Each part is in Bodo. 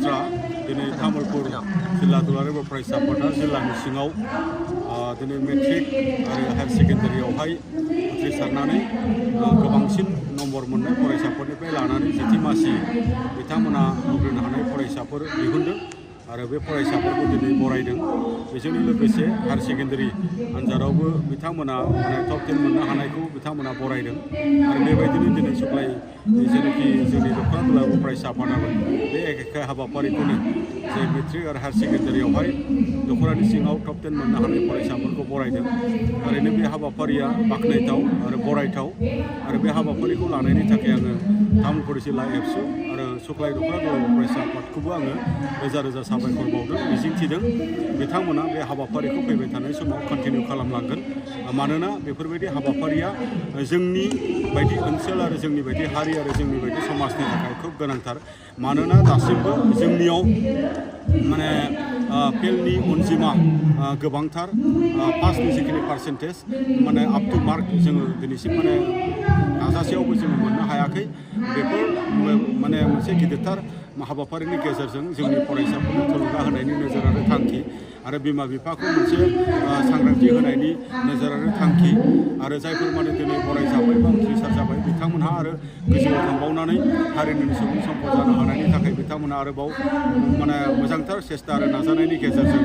बाथ्रा दिनै तामुलपुर जिल्ला दुलाराय बर' फरायसा आफादा जिल्लानि सिङाव दिनै मेट्रिक आरो हायार सेकेन्डारियावहाय उथ्रिसारनानै गोबांसिन नम्बर मोननाय फरायसाफोरनिफ्राय लानानै जेथि मासि बिथांमोना आवग्रिनो हानाय फरायसाफोर दिहुनदों आरो बे फरायसाफोरखौ दिनै बरायदों। बेजोंनो लोगोसे हायार सेकेन्डारि आनजादावबो बिथांमोना टप 10 मोननो हानायखौ बिथांमोना बरायदों आरो बेबायदिनो दिनै सुक्लाय जेनाखि जोंनि दख'रा दुलाराय बर' फरायसा आफादाबो बे एखे हाबाफारिखौनो जे मेट्रिक आरो हायार सेकेन्डारियावहाय दख'रानि सिङाव टप 10 मोननो हानाय फरायसाफोरखौ बरायदों। थारैनो बे हाबाफारिया बाख्नायथाव आरो बरायथाव आरो बे हाबाफारिखौ लानायनि थाखाय आङो तामुलपुर जिल्ला एबसु आरो सुक्लाय दख'रा दुलाराय बर' फरायसा आफादखौबो आङो रोजा रोजा साबायखर बावदों, मिजिंथिदों बिथांमोना बे हाबाफारिखौ फैबाय थानाय समाव कन्टिनिउ खालामलांगोन। मानोना बेफोरबायदि हाबाफारिया जोंनि बायदि ओनसोल आरो जोंनि बायदि हारि आरो जोंनि बायदि समाजनि थाखाय खोब गोनांथार। मानोना दासिमबो जोंनियाव माने फेलनि अनजिमा गोबांथार, पासनि जिखिनि पार्सेन्टेज माने आप टु मार्क जोङो दिनैसिम माने नाजासेयावबो जोङो मोननो हायाखै। बेफोर माने मोनसे गिदिरथार हाबाफारिनि गेजेरजों जोंनि फरायसाफोरनो थुलुंगा होनायनि नोजोर आरो थांखि आरो बिमा बिफाखौ मोनसे सांग्रांथि होनायनि नोजोर आरो थांखि आरो जायफोर माने दिनै बरायजाबाय बा उथ्रिसार जाबाय बिथांमोनहा आरो गोजौआव थांबावनानै हारिनि सुबुं सम्पद जानो हानायनि थाखाय बिथांमोना आरोबाव माने मोजांथार सेस्था आरो नाजानायनि गेजेरजों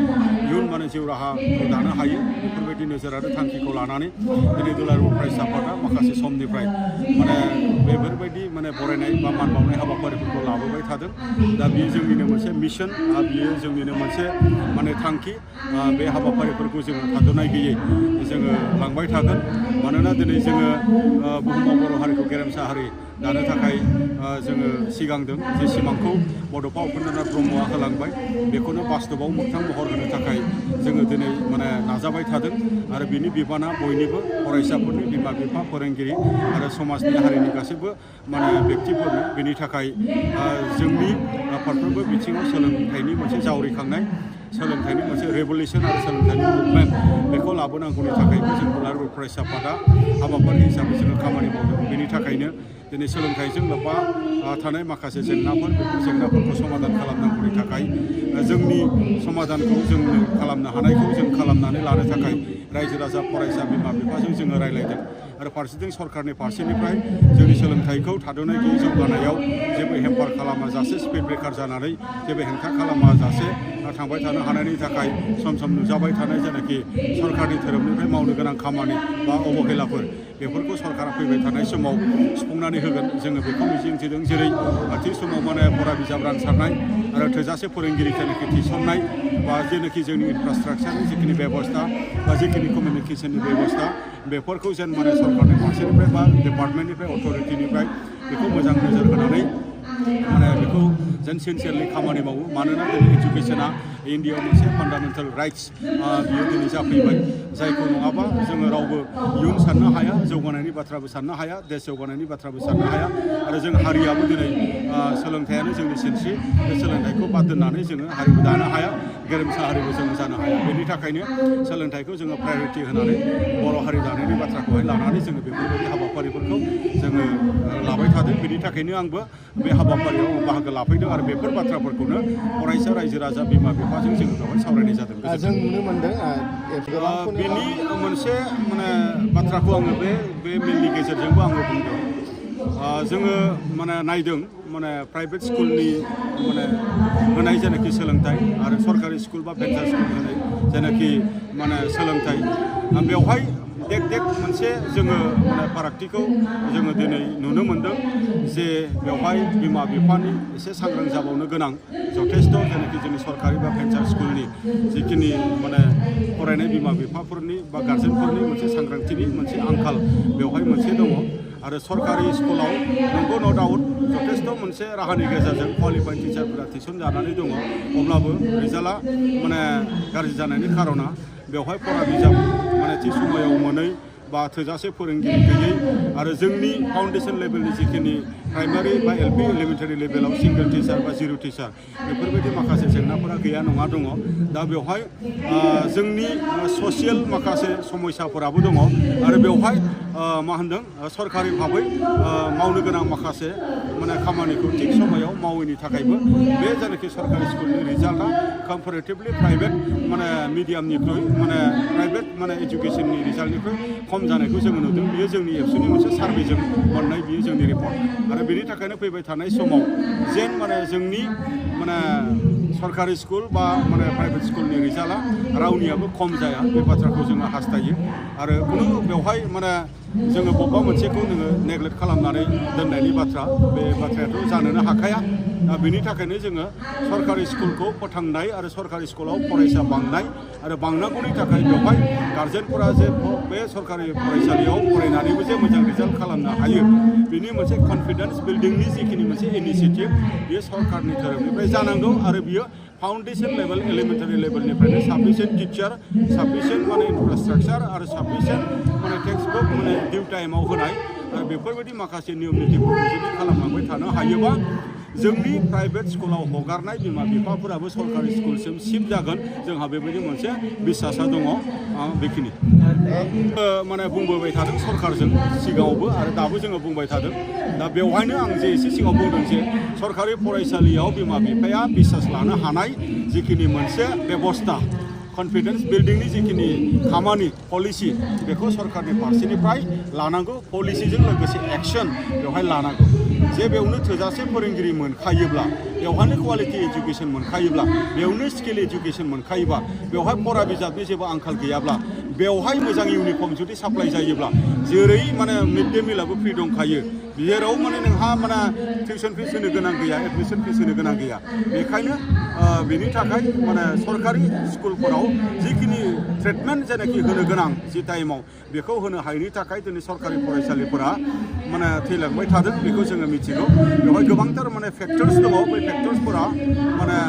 इयुन माने जिउ राहाखौ दानो हायो। बेफोरबायदि नोजोर आरो थांखिखौ लानानै दिनै दुलाराय बर' फरायसा आफादा माखासे समनिफ्राय माने बेफोरबायदि माने बरायनाय बा मान बावनाय हाबाफारिफोरखौ लाबोबाय थादों। दा बेयो जोंनिनो मोनसे मिशन, बेयो जोंनिनो मोनसे माने थांखि। बे हाबाफारिफोरखौ जोङो थाद'नाय गैयै जोङो लांबाय थागोन। मानोना दिनै जोङो बुहुमाव बर' हारिखौ गेरेमसा हारि दानो थाखाय जोङो सिगांदों। जे सिमांखौ बड'फा उपेन्द्रनाथ ब्रह्मआ होलांबाय बेखौनो बास्तबाव मोगथां महर होनो थाखाय जोङो दिनै माने नाजाबाय थादों आरो बिनि बिबाना बयनिबो फरायसाफोरनि, बिमा बिफा, फोरोंगिरि आरो समाजनि हारिनि गासैबो माने बेक्तिफोरनो। बेनि थाखाय जोंनि फारफ्रोमबो बिथिङाव सोलोंथाइनि मोनसे जावरिखांनाय, सोलोंथाइनि मोनसे रेभलिउसन आरो सोलोंथाइनि मुभमेन्ट बेखौ लाबोनांगौनि थाखायबो जों दुलाराय बर' फरायसा आफादा हाबाफारि हिसाबै जोङो खामानि मावदों। बेनि थाखायनो दिनै सोलोंथाइजों लोब्बा थानाय माखासे जेंनाफोर, बेफोर जेंनाफोरखौ समाधान खालामनांगौनि थाखाय जोंनि समाधानखौ जों खालामनो हानायखौ जों खालामनानै लानो थाखाय रायजो राजा, फरायसा, बिमा बिफाजों जोङो रायज्लायदों आरो फारसेथिं सरकारनि फारसेनिफ्राय जोंनि सोलोंथाइखौ थाद'नाय गैयै जौगानायाव जेबो हेम्पार खालामा जासे, स्पिड ब्रेकार जानानै जेबो हेंथा खालामा जासे थांबाय थानो हानायनि थाखाय सम सम नुजाबाय थानाय जेनाखि सरकारनि धोरोमनिफ्राय मावनो गोनां खामानि बा अबहेलाफोर बेफोरखौ सरकारा फैबाय थानाय समाव सुफुंनानै होगोन जोङो बेखौ मिजिंथिदों। जेरै थि समाव माने फरा बिजाब रानसारनाय आरो थोजासे फोरोंगिरि जेनाखि थिसननाय बा जेनाखि जोंनि इनफ्रास्ट्राक्चारनि जिखिनि बेबस्था बा जिखिनि कमिउनिकेसननि बेबस्था बेफोरखौ जेन माने सरकारनि फारसेनिफ्राय बा डिपार्टमेन्टनिफ्राय, अथ'रिटिनिफ्राय बेखौ मोजां नोजोर होनानै माने बेखौ जेन सिनसियारलि खामानि मावो। मानोना दिनै इडुकेसना इन्डियाआव मोनसे फान्डामेन्टेल राइट्स बियो दिनै जाफैबाय, जायखौ नङाबा जोङो रावबो इयुन साननो हाया, जौगानायनि बाथ्राबो साननो हाया, देश जौगानायनि बाथ्राबो साननो हाया आरो जों हारियाबो दिनै सोलोंथाइयानो जोंनि सिनस्रि। बे सोलोंथाइखौ बाद दोननानै जोङो हारिबो दानो हाया, गेरेमसा हारिबो जों जानो हाया। बेनि थाखायनो सोलोंथाइखौ जोङो प्रायरिटि होनानै बर' हारि दानायनि बाथ्राखौहाय लानानै जोङो बेफोरबायदि हाबाफारिफोरखौ जोङो लाबाय थादों। बेनि थाखायनो आंबो बे हाबाफारियाव बाहागो लाफैदों आरो बेफोर बाथ्राफोरखौनो फरायसा, रायजो राजा, बिमा बिफाजों जोङो बेवहाय सावरायनाय जादों। जों नुनो मोनदों बेनि मोनसे माने बाथ्राखौ आङो बे मेलनि गेजेरजोंबो आङो बुंदों। जोङो माने नायदों माने प्राइभेट स्कुलनि माने होनाय जेनाखि सोलोंथाइ आरो सरकारि स्कुल बा भेन्सार स्कुल होनाय जेनाखि माने सोलोंथाइ, बेवहाय देख मोनसे जोङो माने फारागथिखौ जोङो दिनै नुनो मोनदों जे बेवहाय बिमा बिफानि एसे सांग्रां जाबावनो गोनां जथेस्थ' जेनाखि जोंनि सरकारि बा भेन्सार स्कुलनि जिखिनि माने फरायनाय बिमा बिफाफोरनि बा गार्जेनफोरनि मोनसे सांग्रांथिनि मोनसे आंखाल बेवहाय मोनसे दङ। आरो सरकारि स्कुलाव नंगौ न' डाउट जथेस्थ' मोनसे राहानि गेजेरजों क्वालिफाइड टिचारफोरा थिसनजानानै दङ, अब्लाबो रिजाल्टआ माने गाज्रि जानायनि खार'ना बेवहाय फरा बिजाब माने थि समायाव मोनै बा थोजासे फोरोंगिरि गैयै आरो जोंनि फाउन्डेसन लेभेलनि जिखिनि प्राइमारि बा एलपि एलिमेन्टारि लेभेलाव सिंगल टिचार बा जिर' टिचार बेफोरबायदि माखासे जेंनाफोरा गैया नङा दङ दा बेवहाय जोंनि ससियेल माखासे समस्याफोराबो दङ आरो बेवहाय मा होनदों सरकारि भाबै मावनो गोनां माखासे माने खामानिखौ थिग समायाव मावैनि थाखायबो बे जायनाखि सरकारि स्कुलनि रिजाल्टआ कम्पेरेटिभलि प्राइभेट माने मिडियामनिख्रुइ माने प्राइभेट माने एजुकेसननि रिजाल्टनिख्रुइ खम जानायखौ जोङो नुदों बियो जोंनि एबसुनि मोनसे सार्भेजों मोननाय बियो जोंनि रिपर्ट आरो बेनि थाखायनो फैबाय थानाय समाव जेन माने जोंनि माने सरकारि स्कुल बा माने प्राइभेट स्कुलनि रिजाल्टआ रावनियाबो खम जाया बे बाथ्राखौ जोङो हास्थायो आरो खुनु बेवहाय माने जोङो बबेबा मोनसेखौ नोङो नेग्लेक्ट खालामनानै दोननायनि बाथ्रा बे बाथ्रायाथ' जानोनो हाखाया दा बेनि थाखायनो जोङो सरकारि स्कुलखौ फोथांनाय आरो सरकारि स्कुलाव फरायसा बांनाय आरो बांनांगौनि थाखाय बेवहाय गार्जेनफोरा जे बे सरकारि फरायसालियाव फरायनानैबो जे मोजां रिजाल्ट खालामनो हायो बिनि मोनसे कनफिडेन्स बिल्डिंनि जिखिनि मोनसे इनिसिएटिभ बेयो सरकारनि तरफनिफ्राय जानांगौ आरो बियो फाउन्डेसन लेभेल एलिमेन्टारि लेभेलनिफ्रायनो साफिसियेन्ट टिचार साफिसियेन्ट माने इनफ्रास्ट्राक्चार आरो साफिसियेन्ट माने टेक्सटबुक माने डिउ टाइमाव होनाय आरो बेफोरबायदि माखासे नियम नितिफोरखौ जुदि खालामलांबाय थानो हायोबा जोंनि प्राइभेट स्कुलाव हगारनाय बिमा बिफाफोराबो सरकारि स्कुलसिम शिफ्ट जागोन जोंहा बेबायदि मोनसे बिसासा दङ बेखिनि माने बुंबोबाय थादों सरकारजों सिगाङावबो आरो दाबो जोङो बुंबाय थादों दा बेवहायनो आं जे एसे सिगाङाव बुंदों जे सरकारि फरायसालियाव बिमा बिफाया बिसास लानो हानाय जिखिनि मोनसे बेबस्था कनफिडेन्स बिल्डिंनि जिखिनि खामानि पलिसि बेखौ सरकारनि फारसेनिफ्राय लानांगौ पलिसिजों लोगोसे एक्सन बेवहाय लानांगौ जे बेयावनो थोजासे फोरोंगिरि मोनखायोब्ला बेवहायनो क्वालिटि एजुकेसन मोनखायोब्ला बेयावनो स्किल एजुकेसन मोनखायोबा बेवहाय फरा बिजाबनि जेबो आंखाल गैयाब्ला बेवहाय मोजां इउनिफर्म जुदि साप्लाइ जायोब्ला जेरै माने मिड डे मिलाबो फ्रि दंखायो जेराव माने नोंहा माने टिउसन फिस होनो गोनां गैया एडमिसन फिस होनो गोनां गैया बेखायनो बेनि थाखाय माने सरकारि स्कुलफोराव जिखिनि ट्रिटमेन्ट जेनाखि होनो गोनां जि टाइमाव बेखौ होनो हायैनि थाखाय दिनै सरकारि फरायसालिफोरा माने थैलांबाय थादों बेखौ जोङो मिथिगौ बेवहाय गोबांथार माने फेक्टर्स दङ बै फेक्टर्सफोरा माने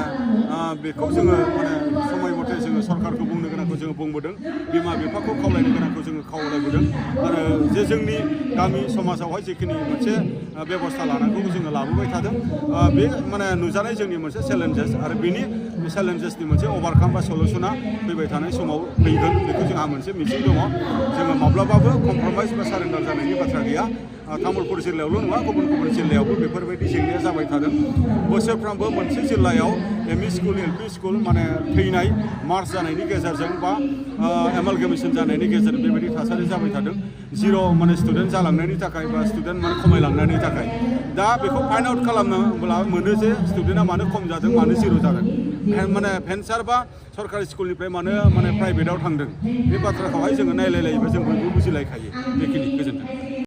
बेखौ जोङो माने समय मथे जोङो सरकारखौ बुंनो गोनांखौ जोङो बुंबोदों बिमा बिफाखौ खावलायनो गोनांखौ जोङो खावलायबोदों आरो जे जोंनि गामि समाजावहाय जिखिनि मोनसे बेबस्था लानांगौ जोङो लाबोबाय थादों बे माने नुजानाय जोंनि मोनसे चेलेन्जेस आरो बेनि चेलेन्जेसनि मोनसे अभारकाम बा सलुसना फैबाय थानाय समाव फैगोन बेखौ जोंहा मोनसे मिजिं दङ जोङो माब्लाबाबो कमप्रमाइज बा सारेन्डार जानायनि बाथ्रा गैया तामुलपुर जिल्लायावल' नङा गुबुन गुबुन जिल्लायावबो बेफोरबायदि जेंनाया जाबाय थादों बोसोरफ्रामबो मोनसे जिल्लायाव एमइ स्कुल एलपि स्कुल माने थैनाय मार्च जानायनि गेजेरजों बा एमालगेमेसन जानायनि गेजेरजों बेबायदि थासारि जाबाय थादों जिर' माने स्टुडेन्ट जालांनायनि थाखाय बा स्टुडेन्ट माने खमायलांनायनि थाखाय दा बेखौ फाइन्ड आउट खालामनोब्ला मोनो जे स्टुडेन्टआ मानो खम जादों मानो जिर' जादों माने भेन्सार बा सरकारि स्कुलनिफ्राय मानो माने प्राइभेटाव थांदों बे बाथ्राखौहाय जोङो नायलायलायोबा जों बयबो बुजिलायखायो बेखिनि गोजोन्थों